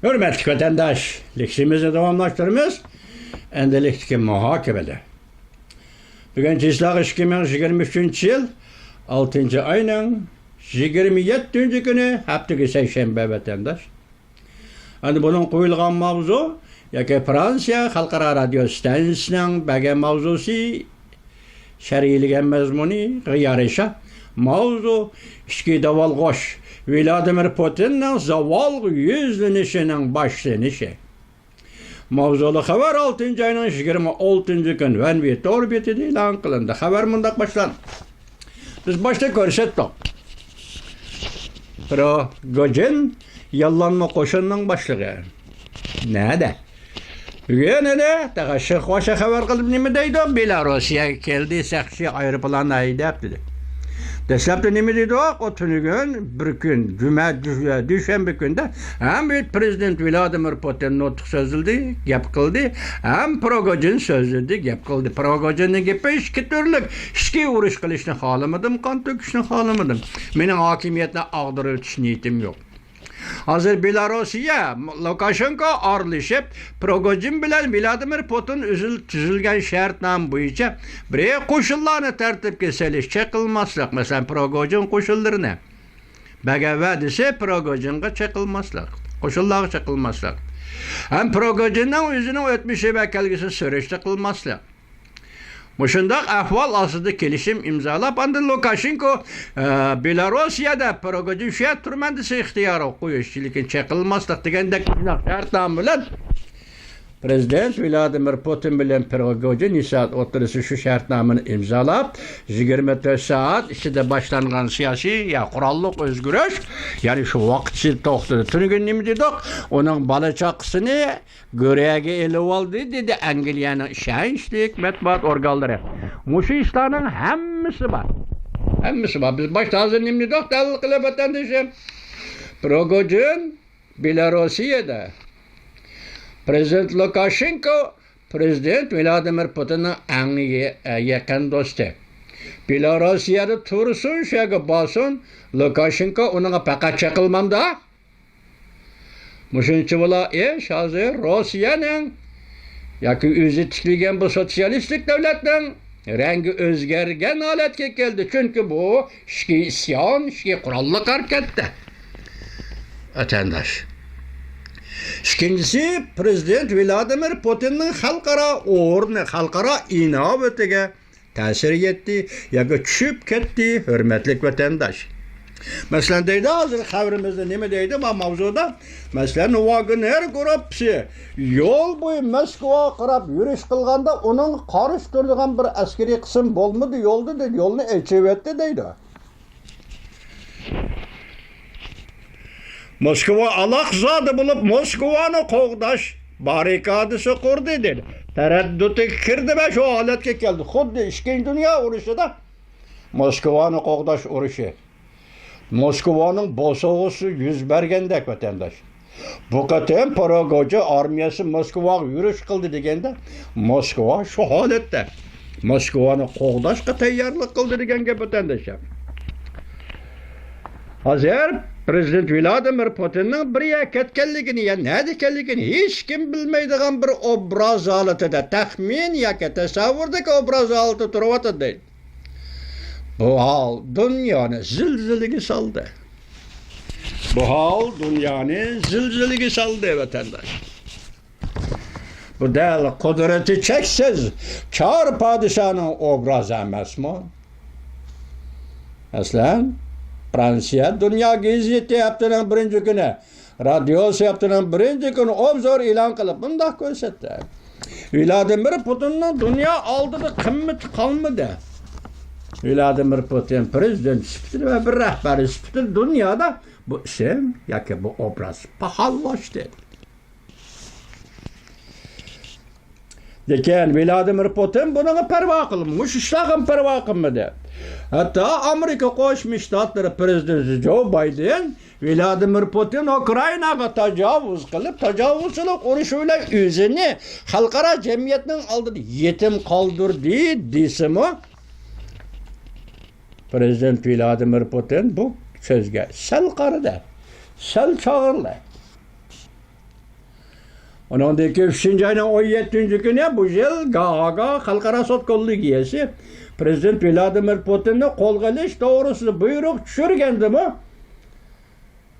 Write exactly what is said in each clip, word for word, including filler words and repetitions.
ھۆرمەتلىك ۋەتەنداش، لېكسىيىمىزنى داۋاملاشتۇرىمىز. ئەمدىلىكتىكى مۇھاكىمىدە. بۈگۈن چىسلاغ ئىككى مىڭ يىگىرمە ئۈچىنچى يىل ئالتىنچى ئاينىڭ يىگىرمە يەتتىنچى كۈنى، ھەپتىكى سەيشەنبە، ۋەتەنداش. ئەمدى بۇنىڭ قويۇلغان ماۋزۇ ياكى فرانسىيە خەلقئارا رادىيو ستانسىسىنىڭ بەرگەن ماۋزۇسى، شەرھلىگەن مەزمۇنىغا يارىشا، ماۋزۇ ئىچكى داۋالغۇش، ۋلادىمىر پۇتىننىڭ زاۋالغا يۈزلىنىشىنىڭ باشلىنىشى. ماۋزۇلۇق خەۋەر ئالتىنچى ئاينىڭ يىگىرمە ئالتىنچى كۈنى ۋەنۋى تور بېتىدە ئېلان قىلىندى. خەۋەر مۇنداق باشلاندى. بىز باشتا كۆرسەتتۇق. پروگوجىن ياللانما قوشۇننىڭ باشلىقى. نەدە؟ بۈگۈن ئەنە تېخى شىرخوشا خەۋەر قىلىپ نېمە دەيدۇ؟ بېلاروسىيەگە كەلدى، سەخشى ئايروپىلاندا ھەيدەپ دېدى. دەسلەپتە نېمە دېدۇق؟ ئۇ تۈنۈگۈن بىر كۈن، جۈمە، دۈ-، دۈشەنبە كۈندە ھەم پرېزىدېنت ۋلادىمىر پۇتىن نۇتۇق سۆزلىدى، گەپ قىلدى، ھەم پروگوجىن سۆزلىدى، گەپ قىلدى. پروگوجىننىڭ گېپى ئىككى تۈرلۈك، ئىچكى ئۇرۇش قىلىشنى خالىمىدىم، قان تۆكۈشنى خالىمىدىم. مېنىڭ ھاكىمىيەتنى ئاغدۇرۇۋېتىش نىيىتىم يوق. ھازىر بېلاروسىيە، لۇكاشېنكو ئارىلىشىپ، پروگوجىن بىلەن ۋلادىمىر پۇتىن ئۈزۈل-، تۈزۈلگەن شەرتنامە بويىچە بىرەر قوشۇنلارنى تەرتىپكە سېلىش، چېقىلماسلىق، مەسىلەن، پروگوجىن قوشۇنلىرىنى بەرگەن ۋەدىسى پروگوجىنغا چېقىلماسلىق، قوشۇنلارغا چېقىلماسلىق. ھەم پروگوجىننىڭ ئۆزىنىڭ ئۆتمۈشى ۋە كەلگۈسى سۈرۈشتە قىلماسلىق. مۇشۇنداق ئەھۋال ئاستىدا كېلىشىم ئىمزالاپ، ئاندىن لۇكاشېنكو، ئە، بېلاروسىيەدە پروگوجىن شۇ يەردە تۇرىمەن دېسە ئىختىيارغا قويۇش، لېكىن چېقىلماسلىق دېگەندەك شەرتنامە بىلەن پرېزىدېنت ۋلادىمىر پۇتىن بىلەن پروگوجىن ئوتتۇرىسى شۇ شەرتنامىنى ئىمزالاپ، يىگىرمە تۆت سائەت ئىچىدە باشلانغان سىياسىي يا قوراللىق ئۆزگىرىش، يەنى شۇ ۋاقىت ئىچىدە توختىدى. تۈنۈگۈن نېمە دېدۇق؟ ئۇنىڭ بالا چاقىسىنى گۆرۈگە ئېلىۋالدى، دېدى ئەنگلىيەنىڭ ئىشەنچلىك مەتبۇئات ئورگانلىرى. مۇشۇ ئىشلارنىڭ ھەممىسى بار. ھەممىسى بار. بىز باشتا ھازىر نېمە دېدۇق؟ دەلىل قىلىپ، ۋەتەندىشىم. پروگوجىن بېلاروسىيەدە. پرېزىدېنت لۇكاشېنكو پرېزىدېنت ۋلادىمىر پۇتىننىڭ ئەڭ يېقىن دوستى. بېلاروسىيەدە تۇرسۇن، شۇ يەرگە بارسۇن، لۇكاشېنكو ئۇنىڭغا پەقەت چېقىلمامدا. مۇشۇنچە بولا ئىش ھازىر روسىيەنىڭ ياكى ئۆزى تىكلىگەن بۇ سوتسىيالىستىك دۆلەتنىڭ رەڭگى ئۆزگەرگەن ھالەتكە كەلدى. چۈنكى بۇ ئىچكى ئىسيان، ئىچكى قوراللىق ھەرىكەتتە. ۋەتەنداش. ئىككىنچىسى، پرېزىدېنت ۋلادىمىر پۇتىننىڭ خەلقئارا ئورنى، خەلقئارا ئىناۋىتىگە تەسىر يەتتى ياكى چۈشۈپ كەتتى، ھۆرمەتلىك ۋەتەنداش. مەسىلەن، دەيدۇ، ھازىر خەۋىرىمىزدە نېمە دەيدۇ ما ماۋزۇدا؟ مەسىلەن، ۋاگنېر گۇرۇپپىسى يول بويى موسكۋاغا قاراپ يۈرۈش قىلغاندا، ئۇنىڭغا قارشى تۇرىدىغان بىر ئەسكىرىي قىسىم بولمىدى يولدا، دەيدۇ، يولنى ئېچىۋەتتى، دەيدۇ. موسكۋا ئالاقزادە بولۇپ، موسكۋانى قوغداش باررىكادىسى قۇردى، دېدى. تەرەددۇتىگە كىردى ۋە شۇ ھالەتكە كەلدى. خۇددى ئىككىنچى دۇنيا ئۇرۇشىدا موسكۋانى قوغداش ئۇرۇشى. موسكۋانىڭ بوسۇغىسى يۈز بەرگەندەك، ۋەتەنداش. بۇ قېتىم پروگوجىن ئارمىيەسى موسكۋاغا يۈرۈش قىلدى دېگەندە، موسكۋا شۇ ھالەتتە موسكۋانى قوغداشقا تەييارلىق قىلدى دېگەن گەپ، ۋەتەنداشلار. ھازىر پرېزىدېنت ۋلادىمىر پۇتىننىڭ بىر يەرگە كەتكەنلىكىنى يا نەدە ئىكەنلىكىنى ھېچكىم بىلمەيدىغان بىر ئوبراز ھالىتىدە، تەخمىن ياكى تەسەۋۋۇردىكى ئوبراز ھالىتىدە تۇرۇۋاتىدۇ، دەيدۇ. بۇ ھال دۇنيانى زىلزىلىگە سالدى. بۇ ھال دۇنيانى زىلزىلىگە سالدى، ۋەتەنداش. بۇ دەل قۇدرىتى چەكسىز چار پادىشاھنىڭ ئوبرازى ئەمەسمۇ؟ مەسىلەن، فرانسىيە دۇنيا گېزىتى ھەپتىنىڭ بىرىنچى كۈنى، رادىيوسى ھەپتىنىڭ بىرىنچى كۈنى ئوبزور ئېلان قىلىپ مۇنداق كۆرسەتتى. ۋلادىمىر پۇتىننىڭ دۇنيا ئالدىدا قىممىتى قالمىدى. ۋلادىمىر پۇتىن پرېزىدېنت سۈپىتىدە ۋە بىر رەھبەر سۈپىتىدە دۇنيادا بۇ ئىسىم ياكى بۇ ئوبراز پاخاللاشتى. لېكىن ۋلادىمىر پۇتىن بۇنىڭغا پەرۋا قىلمىدى، مۇشۇ ئىشلارغا پەرۋا قىلمىدى. ھەتتا ئامېرىكا قوشما شتاتلىرى پرېزىدېنتى جو بايدېن ۋلادىمىر پۇتىن ئۇكرائىناغا تاجاۋۇز قىلىپ، تاجاۋۇزچىلىق ئۇرۇشى بىلەن ئۆزىنى خەلقئارا جەمئىيەتنىڭ ئالدىدا يېتىم قالدۇردى دېسىمۇ، پرېزىدېنت ۋلادىمىر پۇتىن بۇ سۆزگە سەل قارىدى، سەل چاغرىدى. ئۇنىڭدىن كېيىن ئۈچىنچى ئاينىڭ ئون يەتتىنچى كۈنى بۇ يىل گاگا خەلقئارا سوت كوللېگىيەسى پرېزىدېنت ۋلادىمىر پۇتىننى قولغا ئېلىش توغرىسىدا بۇيرۇق چۈشۈرگەندىمۇ،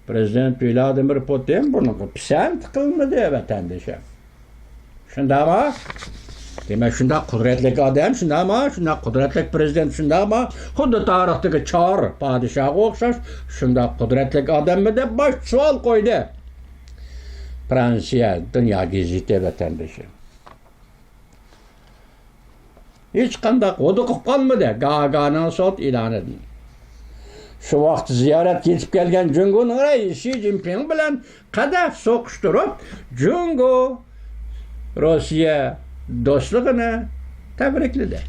پرېزىدېنت ۋلادىمىر پۇتىن بۇنىڭغا پىسەنت قىلمىدى، ۋەتەندىشىم. شۇنداقمۇ؟ دېمەك، شۇنداق قۇدرەتلىك ئادەم، شۇنداقمۇ؟ شۇنداق قۇدرەتلىك پرېزىدېنت، شۇنداقمۇ؟ خۇددى تارىختىكى چار پادىشاھقا ئوخشاش، شۇنداق قۇدرەتلىك ئادەممۇ دەپ باش سوئال قويدى. فرانسىيە دۇنيا گېزىتى، ۋەتەندىشىم. ھېچقانداق ھودۇقۇپ قالمىدى گاگانىڭ سوت ئېلانىدىن. شۇ ۋاقىت زىيارەتكە يېتىپ كەلگەن جۇڭگونىڭ رەئىسى شى جىنپىڭ بىلەن قەدەھ سوقۇشتۇرۇپ، جۇڭگو روسىيە دوستلۇقىنى تەبرىكلىدى.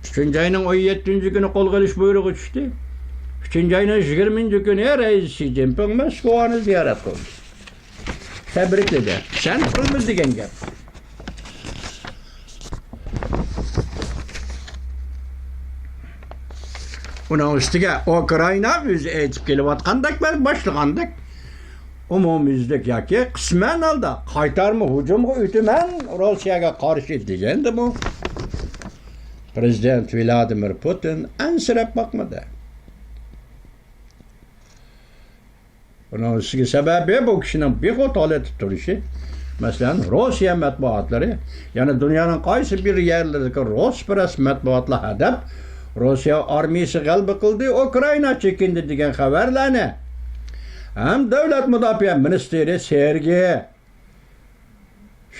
ئۈچىنچى ئاينىڭ ئون يەتتىنچى كۈنى قولغا ئېلىش بۇيرۇقى چۈشتى. ئۈچىنچى ئاينىڭ يىگىرمىنچى كۈنى رەئىس شى جىنپىڭ موسكۋانى زىيارەت قىلدى. تەبرىكلىدى. پىسەنت قىلمىدى دېگەن گەپ. ئۇنىڭ ئۈستىگە ئۇكرائىنا ئۆزى ئېيتىپ كېلىۋاتقاندەك ۋە باشلىغاندەك ئومۇميۈزلۈك ياكى قىسمەن ھالدا قايتارما ھۇجۇمغا ئۆتىمەن روسىيەگە قارشى دېگەندىمۇ، پرېزىدېنت ۋلادىمىر پۇتىن ئەنسىرەپ باقمىدى. بۇنىڭ ئۈستىگە سەۋەبى بۇ كىشىنىڭ بىخۇد ھالەتتە تۇرۇشى. مەسىلەن، روسىيە مەتبۇئاتلىرى، يەنى دۇنيانىڭ قايسى بىر يەرلىرىدىكى روسپىرەس مەتبۇئاتلار ھەدەپ، روسىيە ئارمىيىسى غەلىبە قىلدى، ئۇكرائىنا چېكىندى دېگەن خەۋەرلەرنى ھەم دۆلەت مۇداپىئە مىنىستىرى سېرگېي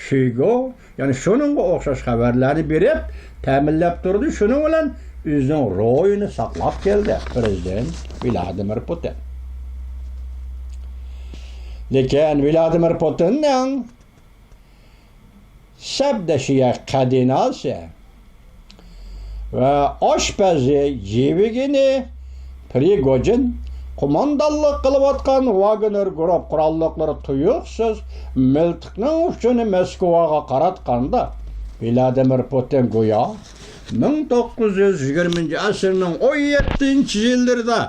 شويگۇ، يەنى شۇنىڭغا ئوخشاش خەۋەرلەرنى بېرىپ، تەمىنلەپ تۇردى. شۇنىڭ بىلەن ئۆزىنىڭ روھىنى ساقلاپ كەلدى پرېزىدېنت ۋلادىمىر پۇتىن. لېكىن ۋلادىمىر پۇتىننىڭ سەپدىشى قەدىناسى ۋە ئاشپەزى يېۋگېنىي پرىگوجىن قوماندانلىق قىلىۋاتقان ۋاگنېر گۇرۇپ قوراللىقلىرى تۇيۇقسىز مىلتىقنىڭ ئۇچىنى موسكۋاغا قاراتقاندا، ۋلادىمىر پۇتىن گويا مىڭ توققۇز يۈز يىگىرمىنچى ئەسىرنىڭ ئون يەتتىنچى يىللىرىدا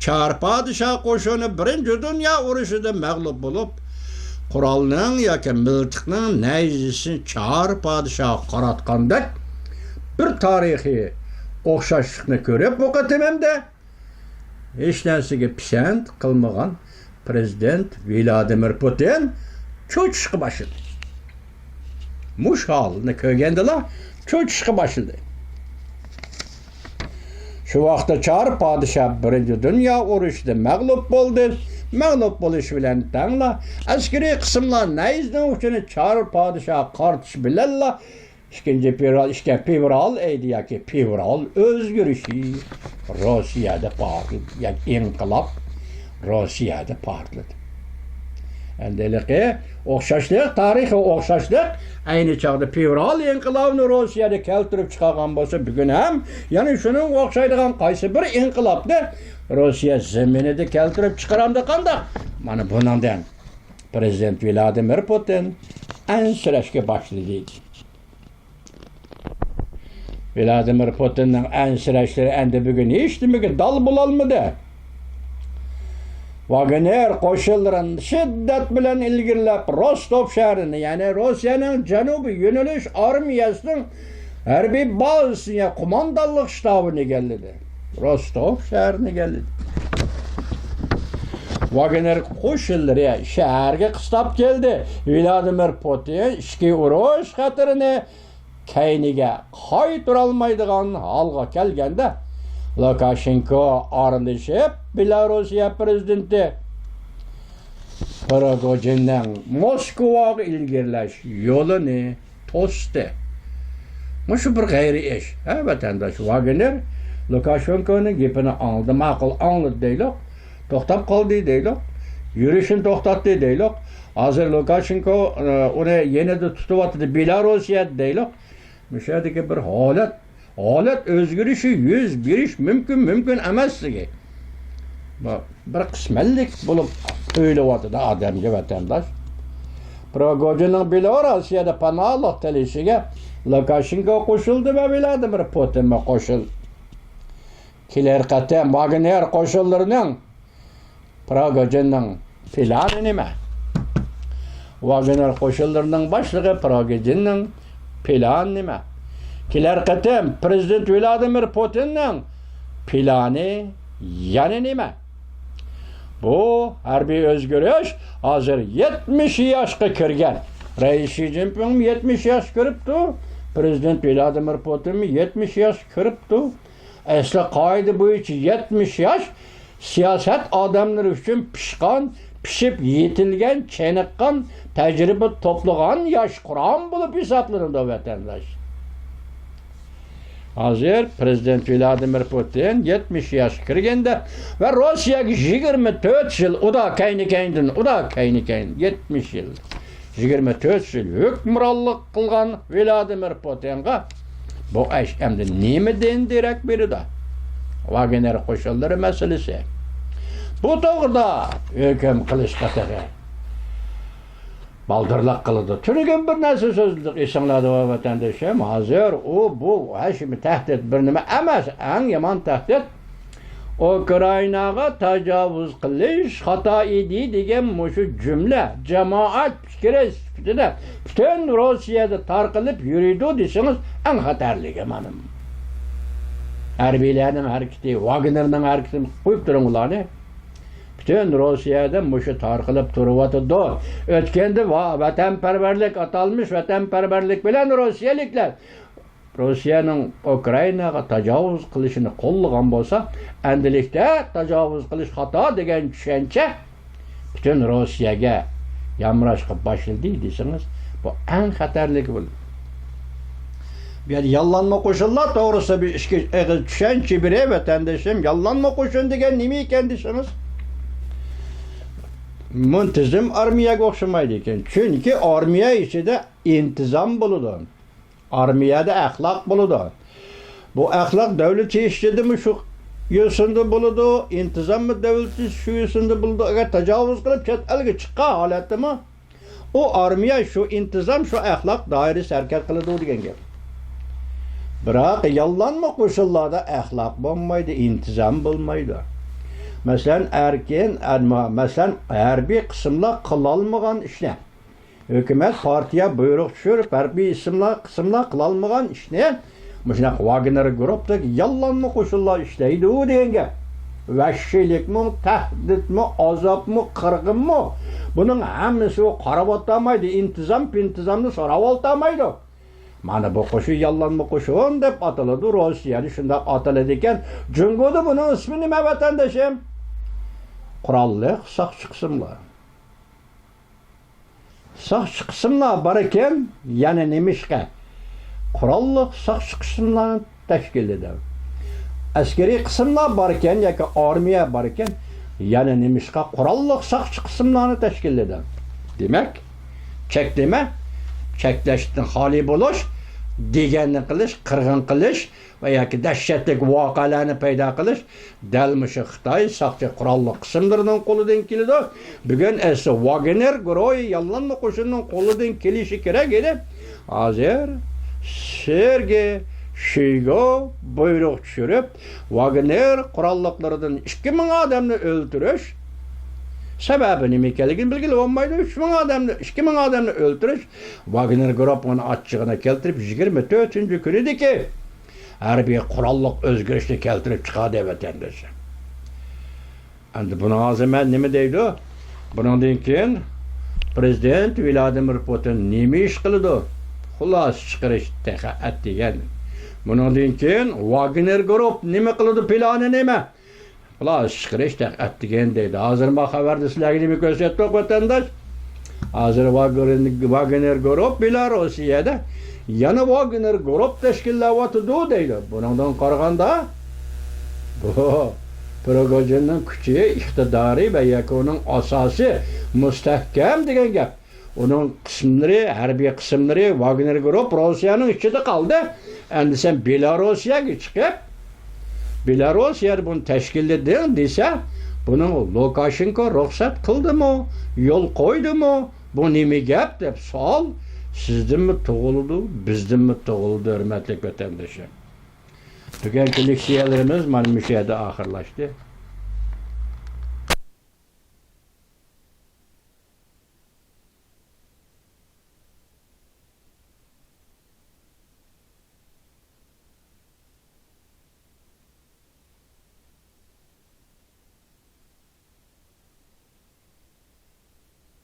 چار پادىشاھ قوشۇنى بىرىنچى دۇنيا ئۇرۇشىدا مەغلۇپ بولۇپ، قورالنىڭ ياكى مىلتىقنىڭ نەيزىسىنى چار پادىشاھقا قاراتقاندەك بىر تارىخىي ئوخشاشلىقنى كۆرۈپ، بۇ قېتىم ھەمدە ھېچ نەرسىگە پىسەنت قىلمىغان پرېزىدېنت ۋلادىمىر پۇتىن چۆچۈشكە باشلىدى. مۇشۇ ھالنى كۆرگەندىلا چۆچۈشكە باشلىدى. شۇ ۋاقىتتا چار پادىشاھ بىرىنچى دۇنيا ئۇرۇشىدا مەغلۇپ بولدى. مەغلۇپ بولۇش بىلەن تەڭلا ئەسكىرىي قىسىملار نەيزىنىڭ ئۇچىنى چار پادىشاھقا قارىتىش بىلەنلا ئىككىنچى فېۋرال، ئىككى فېۋرال ئەيدى ياكى فېۋرال ئۆزگىرىشى روسىيەدە پارتلىدى، ياكى ئىنقىلاب روسىيەدە پارتلىدى. ئەمدى ھېلىقى ئوخشاشلىق، تارىخىي ئوخشاشلىق، ئەينى چاغدا فېۋرال ئىنقىلابىنى روسىيەدە كەلتۈرۈپ چىقارغان بولسا، بۈگۈن ھەم يەنە شۇنىڭغا ئوخشايدىغان قايسى بىر ئىنقىلابنى روسىيە زېمىنىدا كەلتۈرۈپ چىقارامدۇ قانداق؟ مانا بۇنىڭدىن پرېزىدېنت ۋلادىمىر پۇتىن ئەنسىرەشكە باشلىدى. ۋلادىمىر پۇتىننىڭ ئەنسىرەشلىرى ئەمدى بۈگۈن ھېچنېمىگە دال بولالمىدى. ۋاگنېر قوشۇنلىرىنى شىددەت بىلەن ئىلگىرىلەپ، روستوف شەھىرىنى، يەنى روسىيەنىڭ جەنۇبىي يۆنىلىش ئارمىيەسىنىڭ ھەربىي بازىسىنى، يەنى قوماندانلىق شتابىنى ئىگىلىدى. روستوف شەھىرىنى ئىگىلىدى. ۋاگنېر قوشۇنلىرى شەھەرگە قىستاپ كەلدى. ۋلادىمىر پۇتىن ئىچكى ئۇرۇش خەتىرىنى كەينىگە قايتۇرالمايدىغان ھالغا كەلگەندە، لۇكاشېنكو ئارىلىشىپ، بېلاروسىيە پرېزىدېنتى پرىگوجىننىڭ موسكۋاغا ئىلگىرىلەش يولىنى توستى. مۇشۇ بىر غەيرىي ئىش. ھە، ۋەتەنداش، ۋاگنېر لۇكاشېنكونىڭ گېپىنى ئاڭلىدى، ماقۇل، ئاڭلىدى دەيلۇق، توختاپ قالدى دەيلۇق، يۈرۈشىنى توختاتتى دەيلۇق. ھازىر لۇكاشېنكو، ئۇنى يېنىدا تۇتۇۋاتىدۇ، بېلاروسىيەدە دەيلۇق. مۇشۇ يەردىكى بىر ھالەت، ھالەت ئۆزگىرىشى يۈز بېرىش مۇمكىن، مۇمكىن ئەمەسلىكى. بۇ بىر قىسمەنلىك بولۇپ تۇيۇلۇۋاتىدۇ ئادەمگە، ۋەتەنداش. پرىگوجىننىڭ بېلاروسىيەدە پاناھلىق تىلىشىگە لۇكاشېنكو قوشۇلدى ۋە ۋلادىمىر پۇتىنمۇ قوشۇلدى. كېلەر قېتىم ۋاگنېر قوشۇنلىرىنىڭ پرىگوجىننىڭ پىلانى نېمە؟ ۋاگنېر قوشۇنلىرىنىڭ باشلىقى پروگېجىننىڭ پىلانى نېمە؟ كېلەر قېتىم پىرېزىدېنت ۋلادىمىر پۇتىننىڭ پىلانى يەنە نېمە؟ بۇ ھەربىي ئۆزگىرىش ھازىر يەتمىش ياشقا كىرگەن. رەئىس شى جىنپىڭمۇ يەتمىش ياشقا كىرىپتۇ. پىرېزىدېنت ۋلادىمىر پۇتىنمۇ يەتمىش ياشقا كىرىپتۇ. ئەسلى قائىدە بويىچە يەتمىش ياش سىياسەت ئادەملىرى ئۈچۈن پىشقان، پىشىپ يېتىلگەن، چېنىققان، تەجرىبە توپلىغان ياش قۇرام بولۇپ ھېسابلىنىدۇ، ۋەتەنداش. ھازىر پىرېزىدېنت ۋلادىمىر پۇتىن يەتمىش ياشقا كىرگەندە ۋە روسىيەگە يىگىرمە تۆت يىل ئۇدا كەينى-كەينىدىن، ئۇدا كەينى-كەينىدىن يەتمىش يىل، يىگىرمە تۆت يىل ھۆكۈمرانلىق قىلغان ۋلادىمىر پۇتىنغا بۇ ئىش ئەمدى نېمىدىن دېرەك بېرىدۇ؟ ۋاگنېر قوشۇنلىرى مەسىلىسى. بۇ توغرىدا ھۆكۈم قىلىشقا تېخى بالدۇرلۇق قىلىدۇ. تۈنۈگۈن بىر نەرسە سۆزلىدۇق، ئېسىڭلاردا بار، ۋەتەندىشىم. ھازىر ئۇ، بۇ ھەشىمە تەھدىت بىر نېمە ئەمەس، ئەڭ يامان تەھدىت ئۇكرائىناغا تاجاۋۇز قىلىش خاتا ئىدى دېگەن مۇشۇ جۈملە جامائەت پىكرى سۈپىتىدە پۈتۈن روسىيەدە تارقىلىپ يۈرىدۇ دېسىڭىز، ئەڭ خەتەرلىكى مانا. ھەربىيلەرنىڭ ھەرىكىتى، ۋاگنېرنىڭ ھەرىكىتىنى قويۇپ تۇرۇڭ ئۇلارنى. پۈتۈن روسىيەدە مۇشۇ تارقىلىپ تۇرۇۋاتىدۇ. ئۆتكەندە ۋا-، ۋەتەنپەرۋەرلىك، ئاتالمىش ۋەتەنپەرۋەرلىك بىلەن روسىيەلىكلەر روسىيەنىڭ ئۇكرائىناغا تاجاۋۇز قىلىشىنى قوللىغان بولسا، ئەمدىلىكتە تاجاۋۇز قىلىش خاتا دېگەن چۈشەنچە پۈتۈن روسىيەگە يامراشقا باشلىدى دېسىڭىز، بۇ ئەڭ خەتەرلىكى بولىدۇ. بۇ يەردە ياللانما قوشۇنلار توغرىسىدا بىر ئىككى ئېغىز چۈشەنچە بېرەي، ۋەتەندىشىم. ياللانما قوشۇن دېگەن نېمە ئىكەن دېسىڭىز، مۇنتىزىم ئارمىيەگە ئوخشىمايدىكەن. چۈنكى ئارمىيە ئىچىدە ئىنتىزام بولىدۇ. ئارمىيەدە ئەخلاق بولىدۇ. بۇ ئەخلاق دۆلىتى ئىچىدىمۇ شۇ يوسۇندا بولىدۇ، ئىنتىزاممۇ دۆلىتى شۇ يوسۇندا بولىدۇ. ئەگەر تاجاۋۇز قىلىپ چەت ئەلگە چىققان ھالەتتىمۇ، ئۇ ئارمىيە شۇ ئىنتىزام، شۇ ئەخلاق دائىرىسى ھەرىكەت قىلىدۇ دېگەن گەپ. بىراق ياللانما قوشۇنلاردا ئەخلاق بولمايدۇ، ئىنتىزام بولمايدۇ. مەسىلەن، ئەركىن، مەسىلەن، ھەربىي قىسىملار قىلالمىغان ئىشنى، ھۆكۈمەت، پارتىيە بۇيرۇق چۈشۈرۈپ، ھەربىي ئىسىملار، قىسىملار قىلالمىغان ئىشنى مۇشۇنداق ۋاگنېر گۇرۇپپىدىكى ياللانما قوشۇنلار ئىشلەيدۇ دېگەن گەپ. ۋەھشىيلىكمۇ، تەھدىتمۇ، ئازابمۇ، قىرغىنمۇ، بۇنىڭ ھەممىسى ئۇ قاراۋاتالمايدۇ، ئىنتىزام پىنتىزامنى سوراۋالالمايدۇ. مانا بۇ قوشۇن ياللانما قوشۇن دەپ ئاتىلىدۇ، روسىيەدە شۇنداق ئاتىلىدىكەن. جۇڭگودا بۇنىڭ ئىسمى نېمە، ۋەتەندىشىم؟ قوراللىق ساقچى قىسىملار. ساقچى قىسىملار بار ئىكەن، يەنە نېمىشقا قوراللىق ساقچى قىسىملارنى تەشكىللىدى؟ ئەسكىرىي قىسىملار بار ئىكەن ياكى ئارمىيە بار ئىكەن، يەنە نېمىشقا قوراللىق ساقچى قىسىملارنى تەشكىللىدى؟ دېمەك، چەكلىمە، چەكلەشتىن خالىي بولۇش، دېگەننى قىلىش، قىرغىن قىلىش ۋە ياكى دەھشەتلىك ۋەقەلەرنى پەيدا قىلىش دەل مۇشۇ خىتاي ساقچى قوراللىق قىسىملىرىنىڭ قولىدىن كېلىدۇ. بۈگۈن ئەسلى ۋاگنېر گۇرۇھى ياللانما قوشۇننىڭ قولىدىن كېلىشى كېرەك ئىدى. ھازىر سېرگېي شويگۇ بۇيرۇق چۈشۈرۈپ، ۋاگنېر قوراللىقلىرىدىن ئىككى مىڭ ئادەمنى ئۆلتۈرۈش، سەۋەبى نېمە ئىكەنلىكىنى بىلگىلى بولمايدۇ. ئۈچ مىڭ ئادەمنى، ئىككى مىڭ ئادەمنى ئۆلتۈرۈش، ۋاگنېر گۇرۇپپىنى ئاچچىقىنى كەلتۈرۈپ، يىگىرمە تۆتىنچى كۈنىدىكى ھەربىي قوراللىق ئۆزگىرىشنى كەلتۈرۈپ چىقاردى، ۋەتەنداش. ئەمدى بۇنىڭ ھازىر مەن نېمە دەيدۇ؟ بۇنىڭدىن كېيىن پىرېزىدېنت ۋلادىمىر پۇتىن نېمە ئىش قىلىدۇ؟ خۇلاسە چىقىرىش تېخى ئەتىگەن. بۇنىڭدىن كېيىن ۋاگنېر گۇرۇپ نېمە قىلىدۇ؟ پىلانى نېمە؟ خۇلاسە چىقىرىش تېخى ئەتىگەن دەيدۇ. ھازىر ما خەۋەردە سىلەرگە نېمە كۆرسەتتۇق، ۋەتەنداش؟ ھازىر ۋاگنېر، ۋاگنېر گۇرۇپ بىلاروسىيەدە يەنە ۋاگنېر گۇرۇپ تەشكىللەۋاتىدۇ دەيدۇ. بۇنىڭدىن قارىغاندا، بۇ پروگوجىننىڭ كۈچى، ئىقتىدارى ۋە ياكى ئۇنىڭ ئاساسى مۇستەھكەم دېگەن گەپ. ئۇنىڭ قىسىملىرى، ھەربىي قىسىملىرى، ۋاگنېر گۇرۇپ روسىيەنىڭ ئىچىدە قالدى. ئەمدى سەن بېلاروسىيەگە چىقىپ، بېلاروسىيەدە بۇنى تەشكىللىدىڭ دېسە، بۇنىڭ لۇكاشېنكو رۇخسەت قىلدىمۇ، يول قويدىمۇ، بۇ نېمە گەپ دەپ سوئال سىزدىنمۇ تۇغۇلىدۇ، بىزدىنمۇ تۇغۇلىدۇ، ھۆرمەتلىك ۋەتەندىشىم. بۈگۈنكى لېكسىيەلىرىمىز مانا مۇشۇ يەردە ئاخىرلاشتى.